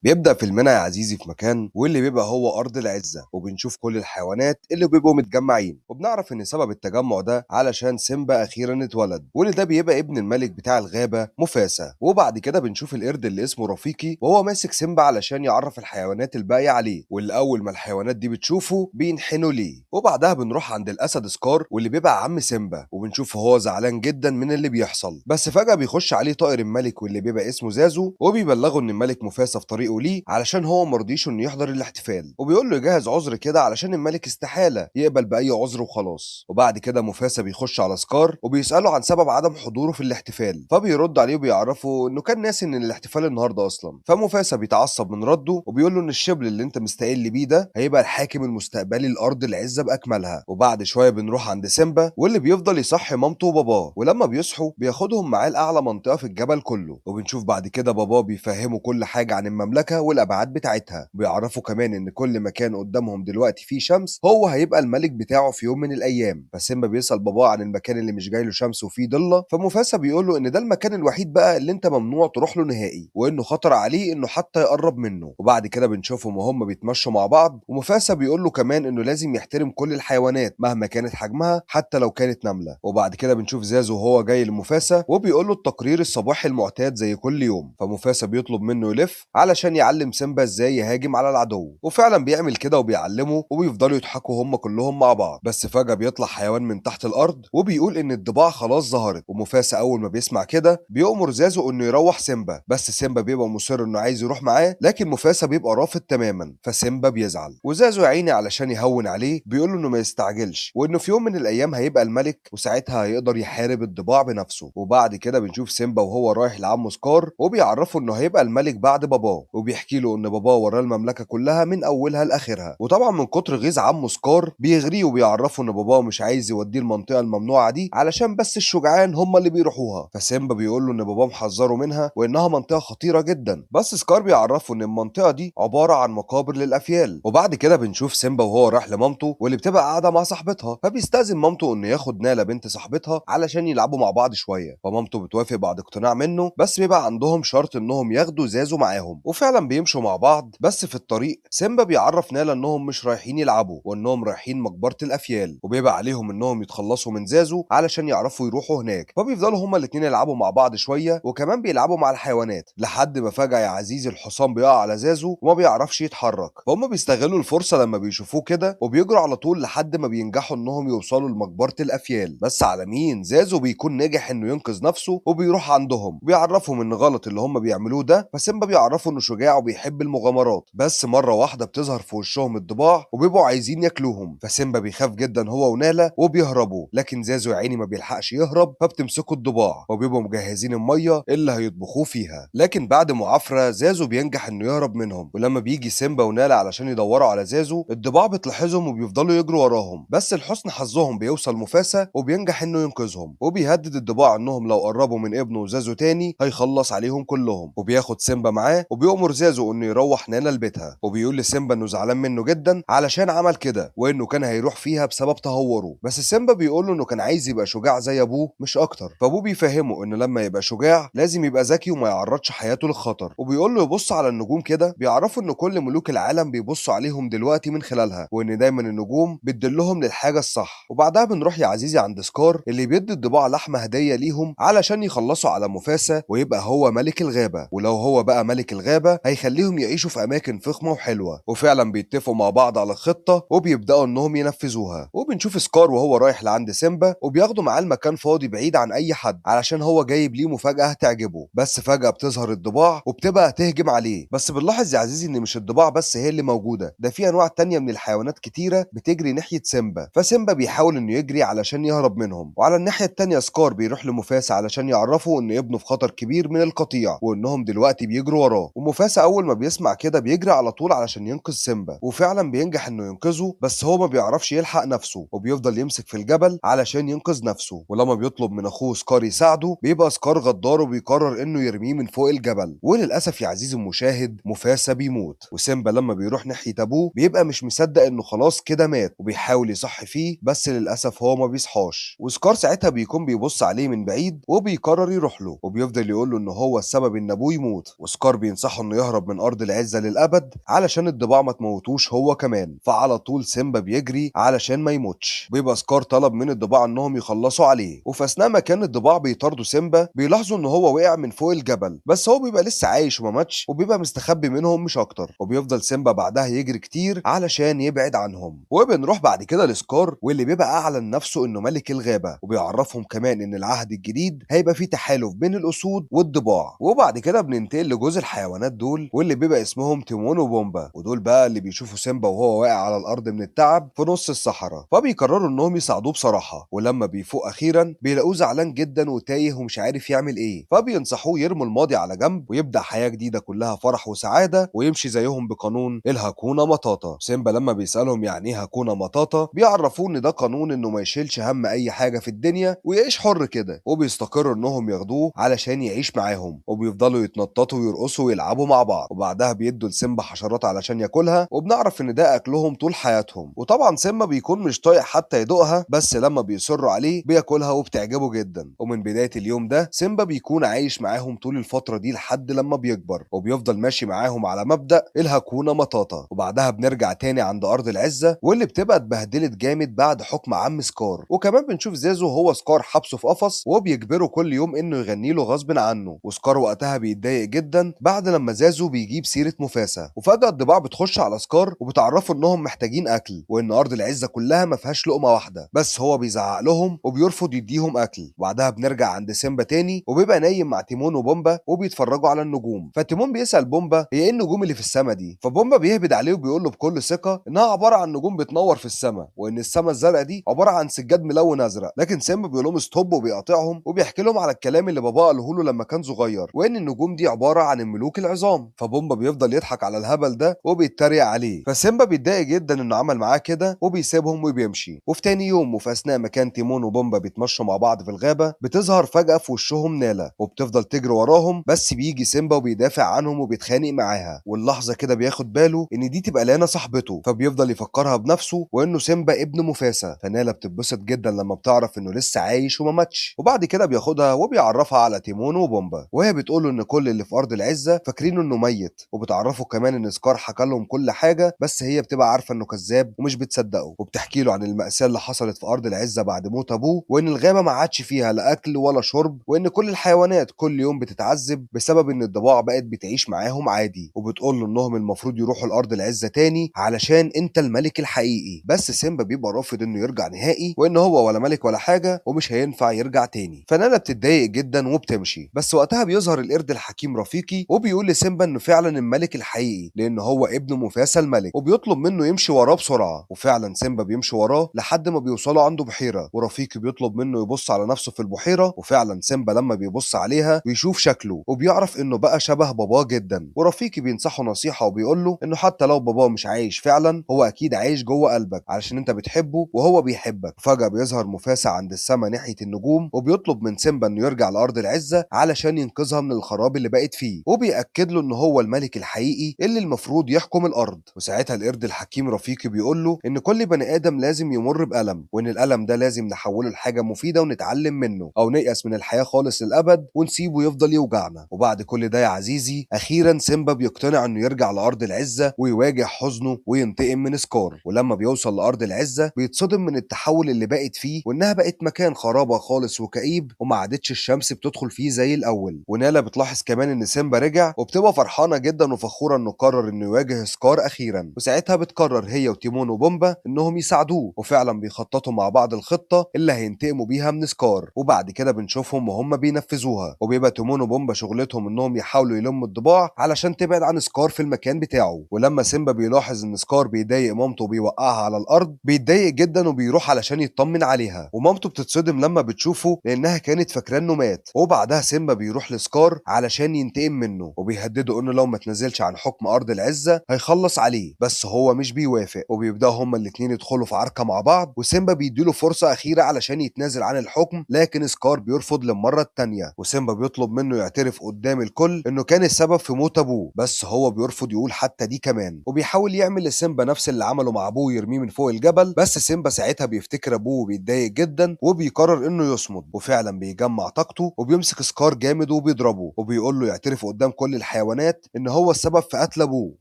بيبدأ فيلمنا يا عزيزي في مكان واللي بيبقى هو أرض العزة، وبنشوف كل الحيوانات اللي بيبقوا متجمعين، وبنعرف إن سبب التجمع ده علشان سيمبا أخيرا اتولد، واللي ده بيبقى ابن الملك بتاع الغابة موفاسا. وبعد كده بنشوف القرد اللي اسمه رفيقي وهو ماسك سيمبا علشان يعرف الحيوانات الباقية عليه، واللي أول ما الحيوانات دي بتشوفه بينحنوا ليه. وبعدها بنروح عند الأسد سكار واللي بيبقى عم سيمبا، وبنشوفه هو زعلان جدا من اللي بيحصل، بس فجأة بيخش عليه طائر الملك واللي بيبقى اسمه زازو، وبيبلغه إن الملك موفاسا في طريقه ليه علشان هو مرضيش انه يحضر الاحتفال، وبيقول له يجهز عذر كده علشان الملك استحالة يقبل بأي عذر وخلاص. وبعد كده موفاسا بيخش على سكار وبيسأله عن سبب عدم حضوره في الاحتفال، فبيرد عليه وبيعرفه انه كان ناسي ان الاحتفال النهارده اصلا. فموفاسا بيتعصب من رده وبيقول له ان الشبل اللي انت مستقل بيه ده هيبقى الحاكم المستقبلي لارض العزة باكملها. وبعد شوية بنروح عند سيمبا واللي بيفضل يصحي مامته وباباه، ولما بيصحوا بياخدهم معاه لاعلى منطقة في الجبل كله. وبنشوف بعد كده باباه بيفهمه كل حاجة عن المملكة والابعاد بتاعتها، بيعرفوا كمان ان كل مكان قدامهم دلوقتي فيه شمس هو هيبقى الملك بتاعه في يوم من الايام. فسيمبا بيسال باباه عن المكان اللي مش جاي له شمس وفيه ضله، فموفاسا بيقول له ان ده المكان الوحيد بقى اللي انت ممنوع تروح له نهائي، وانه خطر عليه انه حتى يقرب منه. وبعد كده بنشوفهم وهم بيتمشوا مع بعض، وموفاسا بيقول له كمان انه لازم يحترم كل الحيوانات مهما كانت حجمها حتى لو كانت نملة. وبعد كده بنشوف زازو وهو جاي لموفاسا وبيقول له التقرير الصباحي المعتاد زي كل يوم، فموفاسا بيطلب منه يلف علشان يعلم سيمبا ازاي يهاجم على العدو، وفعلا بيعمل كده وبيعلمه، وبيفضلوا يضحكوا هم كلهم مع بعض. بس فجأة بيطلع حيوان من تحت الارض وبيقول ان الضباع خلاص ظهرت، وموفاسا اول ما بيسمع كده بيأمر زازو انه يروح سيمبا، بس سيمبا بيبقى مصر انه عايز يروح معاه، لكن موفاسا بيبقى رافض تماما، فسيمبا بيزعل. وزازو يا عيني علشان يهون عليه بيقول له انه ما يستعجلش، وانه في يوم من الايام هيبقى الملك وساعتها هيقدر يحارب الضباع بنفسه. وبعد كده بنشوف سيمبا وهو رايح لعمه سكار وبيعرفه انه هيبقى الملك بعد باباه، وبيحكي له ان باباه وراه المملكة كلها من اولها لاخرها. وطبعا من كتر غيظ عمه سكار بيغريه وبيعرفه ان باباه مش عايز يوديه المنطقة الممنوعه دي علشان بس الشجعان هم اللي بيروحوها، فسيمبا بيقول له ان باباه محذره منها وانها منطقة خطيرة جدا، بس سكار بيعرفه ان المنطقة دي عبارة عن مقابر للافيال. وبعد كده بنشوف سيمبا وهو رايح لمامته واللي بتبقى قاعدة مع صاحبتها، فبيستأذن مامته انه ياخد نالا بنت صاحبتها علشان يلعبوا مع بعض شوية، فمامته بتوافق بعد اقتناع منه، بس بيبقى عندهم شرط انهم ياخدوا زازو معاهم، وفعلا بيمشوا مع بعض. بس في الطريق سيمبا بيعرف نالا انهم مش رايحين يلعبوا وانهم رايحين مقبره الافيال، وبيبقى عليهم انهم يتخلصوا من زازو علشان يعرفوا يروحوا هناك. فبيفضلوا هما الاتنين يلعبوا مع بعض شوية، وكمان بيلعبوا مع الحيوانات، لحد ما فجاة يا عزيزي الحصان بيقع على زازو وما بيعرفش يتحرك، فهم بيستغلوا الفرصة لما بيشوفوه كده وبيجروا على طول لحد ما بينجحوا انهم يوصلوا لمقبره الافيال. بس على مين؟ زازو بيكون نجح انه ينقذ نفسه وبيروح عندهم وبيعرفهم ان غلط اللي هم بيعملوه ده، فسيمبا بيعرفوا انه شجاع وبيحب المغامرات. بس مرة واحدة بتظهر في وشهم الضباع وبيبقوا عايزين ياكلوهم، فسيمبا بيخاف جدا هو ونالا وبيهربوا، لكن زازو يا عيني ما بيلحقش يهرب فبتمسكوا الضباع وبيبقوا مجهزين المية اللي هيطبخوه فيها. لكن بعد معافره زازو بينجح انه يهرب منهم، ولما بيجي سيمبا ونالا علشان يدوروا على زازو الضباع بتلاحظهم وبيفضلوا يجروا وراهم، بس لحسن حظهم بيوصل موفاسا وبينجح انه ينقذهم، وبيهدد الضباع انهم لو قربوا من ابنه زازو تاني هيخلص عليهم كلهم. وبياخد سيمبا معاه وبيأمر زازو انه يروح نالا لبيتها، وبيقول لسيمبا انه زعلان منه جدا علشان عمل كده وانه كان هيروح فيها بسبب تهوره، بس سيمبا بيقول له انه كان عايز يبقى شجاع زي ابوه مش اكتر. فابوه بيفهمه انه لما يبقى شجاع لازم يبقى ذكي وما يعرضش حياته للخطر، وبيقول له يبص على النجوم كده، بيعرفوا ان كل ملوك العالم بيبصوا عليهم دلوقتي من خلالها، وان دايما النجوم بتدلهم للحاجة الصح. وبعدها بنروح يا عزيزي عند سكار اللي بيدي الضباع لحمه هديه ليهم علشان يخلصوا على موفاسا ويبقى هو ملك الغابة، ولو هو بقى ملك الغابة هيخليهم يعيشوا في اماكن فخمة وحلوه. وفعلا بيتفقوا مع بعض على الخطة وبيبداوا انهم ينفذوها. وبنشوف سكار وهو رايح لعند سيمبا وبياخده معاه المكان فاضي بعيد عن اي حد علشان هو جايب ليه مفاجاة هتعجبه، بس فجاة بتظهر الضباع وبتبقى تهجم عليه. بس بنلاحظ يا عزيزي ان مش الضباع بس هي اللي موجودة، ده في انواع تانية من الحيوانات كتيرة بتجري ناحية سيمبا، فسيمبا بيحاول انه يجري علشان يهرب منهم. وعلى الناحية التانية سكار بيروح لموفاسا علشان يعرفه ان ابنه في خطر كبير من القطيع وانهم دلوقتي بيجروا وراه. وموفاسا اول ما بيسمع كده بيجري على طول علشان ينقذ سيمبا، وفعلا بينجح انه ينقذه، بس هو ما بيعرفش يلحق نفسه وبيفضل يمسك في الجبل علشان ينقذ نفسه. ولما بيطلب من اخوه سكار يساعده بيبقى سكار غدار وبيقرر انه يرميه من فوق الجبل. وللاسف يا عزيزي المشاهد موفاسا بيموت، وسيمبا لما بيروح ناحية ابوه بيبقى مش مصدق انه خلاص كده مات، وبيحاول يصحي فيه بس للاسف هو ما بيصحاش. وسكار ساعتها بيكون بيبص عليه من بعيد وبيقرر يروح له، وبيفضل يقول له ان هو السبب ان ابوه يموت. وسكار بينصحه انه انه يهرب من ارض العزة للابد علشان الضباع ما تموتوش هو كمان. فعلى طول سيمبا بيجري علشان ما يموتش. بيبقى سكار طلب من الضباع انهم يخلصوا عليه، وفي اثناء ما كان الضباع بيطاردوا سيمبا بيلاحظوا ان هو وقع من فوق الجبل، بس هو بيبقى لسه عايش وما ماتش وبيبقى مستخبي منهم مش اكتر. وبيفضل سيمبا بعدها يجري كتير علشان يبعد عنهم. وبنروح بعد كده لسكار واللي بيبقى اعلن نفسه انه ملك الغابة، وبيعرفهم كمان ان العهد الجديد هيبقى فيه تحالف بين الاسود والضباع. وبعد كده بننتقل لجزء الحيوانات دول واللي بيبقى اسمهم تيمون وبومبا، ودول بقى اللي بيشوفوا سيمبا وهو واقع على الارض من التعب في نص الصحراء، فبيقرروا انهم يساعدوه بصراحة. ولما بيفوق اخيرا بيلاقوه زعلان جدا وتايه ومش عارف يعمل ايه، فبينصحوه يرموا الماضي على جنب ويبدا حياة جديدة كلها فرح وسعادة ويمشي زيهم بقانون الهاكونا مطاطا. سيمبا لما بيسالهم يعني ايه هاكونا مطاطا بيعرفوه ان ده قانون انه ما يشيلش هم اي حاجة في الدنيا ويعيش حر كده، وبيستقروا انهم ياخدوه علشان يعيش معاهم، وبيفضلوا يتنططوا ويرقصوا ويلعبوا مع بعض. وبعدها بيدوا لسيمبا حشرات علشان ياكلها، وبنعرف ان ده اكلهم طول حياتهم. وطبعا سيمبا بيكون مش طايق حتى يدوقها، بس لما بيصروا عليه بياكلها وبتعجبه جدا. ومن بداية اليوم ده سيمبا بيكون عايش معاهم طول الفترة دي لحد لما بيكبر، وبيفضل ماشي معاهم على مبدا الهاكونا مطاطا. وبعدها بنرجع تاني عند ارض العزة واللي بتبقى اتبهدلت جامد بعد حكم عم سكار. وكمان بنشوف زازو هو سكار حبسه في قفص وبيجبره كل يوم انه يغني له غصب عنه، وسكار وقتها بيتضايق جدا بعد لما زازو بيجيب سيره مفاسا. وفجاة الضباع بتخش على سكار وبتعرفه انهم محتاجين اكل وان ارض العزة كلها ما فيهاش لقمة واحدة، بس هو بيزعق لهم وبيرفض يديهم اكل. وبعدها بنرجع عند سيمبا تاني وبيبقى نايم مع تيمون وبومبا وبيتفرجوا على النجوم. فتيمون بيسال بومبا هي ايه النجوم اللي في السما دي، فبومبا بيهبد عليه وبيقول له بكل ثقة انها عبارة عن نجوم بتنور في السما، وان السما الزرقاء دي عبارة عن سجاد ملون ازرق. لكن سيمبا بيقول لهم stop وبيقاطعهم وبيحكي لهم على الكلام اللي باباه قاله له لما كان صغير، وان النجوم دي عبارة عن الملوك العظام. فبومبا بيفضل يضحك على الهبل ده وبيتريق عليه، فسيمبا بيتضايق جدا انه عمل معاه كده وبيسيبهم وبيمشي. وفي تاني يوم وفي اثناء ما كان تيمون وبومبا بيتمشوا مع بعض في الغابة بتظهر فجاة في وشهم نالا وبتفضل تجري وراهم، بس بيجي سيمبا وبيدافع عنهم وبيتخانق معاها. واللحظة كده بياخد باله ان دي تبقى لانا صاحبته، فبيفضل يفكرها بنفسه وانه سيمبا ابن مفاسا. فنالا بتتبسط جدا لما بتعرف انه لسه عايش وما ماتش. وبعد كده بياخدها وبيعرفها على تيمون وبومبا، وهي بتقول له ان كل اللي في ارض العزة فاكرينه انه ميت، وبتعرفه كمان ان سكار حكى لهم كل حاجة، بس هي بتبقى عارفه انه كذاب ومش بتصدقه. وبتحكي له عن المأساة اللي حصلت في ارض العزة بعد موت ابوه، وان الغابة ما عادش فيها لا اكل ولا شرب، وان كل الحيوانات كل يوم بتتعذب بسبب ان الضباع بقت بتعيش معاهم عادي. وبتقول له انهم المفروض يروحوا لارض العزة تاني علشان انت الملك الحقيقي، بس سيمبا بيبقى رافض انه يرجع نهائي وان هو ولا ملك ولا حاجة ومش هينفع يرجع تاني. فنالا بتتضايق جدا وبتمشي، بس وقتها بيظهر القرد الحكيم رفيقي وبيقول لسيمبا انه فعلا الملك الحقيقي لان هو ابن مفاسا الملك، وبيطلب منه يمشي وراه بسرعة. وفعلا سيمبا بيمشي وراه لحد ما بيوصلوا عنده بحيرة، ورفيقي بيطلب منه يبص على نفسه في البحيرة، وفعلا سيمبا لما بيبص عليها بيشوف شكله وبيعرف انه بقى شبه باباه جدا. ورفيقي بينصحه نصيحة وبيقول له انه حتى لو باباه مش عايش فعلا هو اكيد عايش جوه قلبك علشان انت بتحبه وهو بيحبك. فجأة بيظهر مفاسا عند السما ناحية النجوم وبيطلب من سيمبا انه يرجع لارض العزة علشان ينقذها من الخراب اللي بقت فيه، وبيأكد له ان هو الملك الحقيقي اللي المفروض يحكم الارض. وساعتها القرد الحكيم رفيقي بيقول له ان كل بني ادم لازم يمر بألم، وان الألم ده لازم نحوله لحاجة مفيدة ونتعلم منه، او نيأس من الحياة خالص للأبد ونسيبه يفضل يوجعنا. وبعد كل ده يا عزيزي اخيرا سيمبا بيقتنع انه يرجع لارض العزة ويواجه حزنه وينتقم من سكار. ولما بيوصل لارض العزة بيتصدم من التحول اللي بقت فيه، وانها بقت مكان خرابه خالص وكئيب وما عادتش الشمس بتدخل فيه زي الاول. ونالا بتلاحظ كمان ان سيمبا رجع وبتبقى فرحانة جدا وفخوره انه قرر انه يواجه سكار اخيرا. وساعتها بتقرر هي وتيمون وبومبا انهم يساعدوه، وفعلا بيخططوا مع بعض الخطة اللي هينتقموا بيها من سكار. وبعد كده بنشوفهم وهم بينفذوها، وبيبقى تيمون وبومبا شغلتهم انهم يحاولوا يلموا الضباع علشان تبعد عن سكار في المكان بتاعه. ولما سيمبا بيلاحظ ان سكار بيضايق مامته وبيوقعها على الارض بيتضايق جدا وبيروح علشان يطمن عليها، ومامته بتتصدم لما بتشوفه لانها كانت فاكراه انه مات. وبعدها سيمبا بيروح لسكار علشان ينتقم منه، وبيهدده انه لو ما تنزلش عن حكم ارض العزة هيخلص عليه، بس هو مش بيوافق. وبيبداوا هما الاثنين يدخلوا في عركة مع بعض، وسيمبا بيديله فرصة اخيرة علشان يتنازل عن الحكم، لكن سكار بيرفض للمرة الثانية. وسيمبا بيطلب منه يعترف قدام الكل انه كان السبب في موت ابوه، بس هو بيرفض يقول حتى دي كمان. وبيحاول يعمل لسيمبا نفس اللي عمله مع ابوه يرميه من فوق الجبل، بس سيمبا ساعتها بيفتكر ابوه وبيتضايق جدا وبيقرر انه يصمد. وفعلا بيجمع طاقته وبيمسك سكار جامد وبيضربه وبيقول له يعترف قدام كل الحيوانات الحيوانات ان هو السبب في قتل ابوه.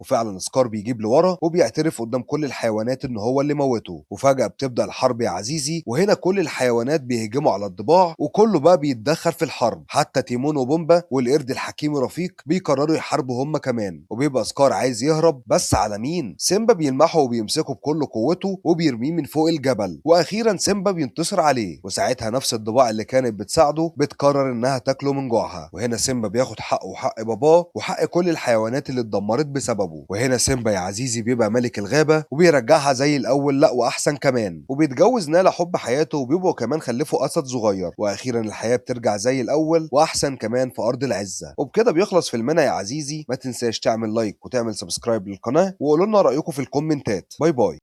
وفعلا سكار بيجيب لورا وبيعترف قدام كل الحيوانات ان هو اللي موته. وفجأة بتبدأ الحرب يا عزيزي، وهنا كل الحيوانات بيهجموا على الضباع وكله بقى بيتدخل في الحرب، حتى تيمون وبومبا والقرد الحكيم رفيق بيقرروا يحاربوا هم كمان. وبيبقى سكار عايز يهرب، بس على مين؟ سيمبا بيلمحه وبيمسكه بكل قوته وبيرميه من فوق الجبل، واخيرا سيمبا بينتصر عليه. وساعتها نفس الضباع اللي كانت بتساعده بتقرر انها تاكله من جوعها. وهنا سيمبا بياخد حقه وحق باباه وحق كل الحيوانات اللي اتدمرت بسببه. وهنا سيمبا يا عزيزي بيبقى ملك الغابة وبيرجعها زي الاول، لا واحسن كمان، وبيتجوز نالا حب حياته، وبيبقوا كمان خلفوا اسد صغير. واخيرا الحياة بترجع زي الاول واحسن كمان في ارض العزة. وبكده بيخلص فيلمنا يا عزيزي. ما تنساش تعمل like وتعمل subscribe للقناة، وقولوا لنا رايكم في الكومنتات. bye bye.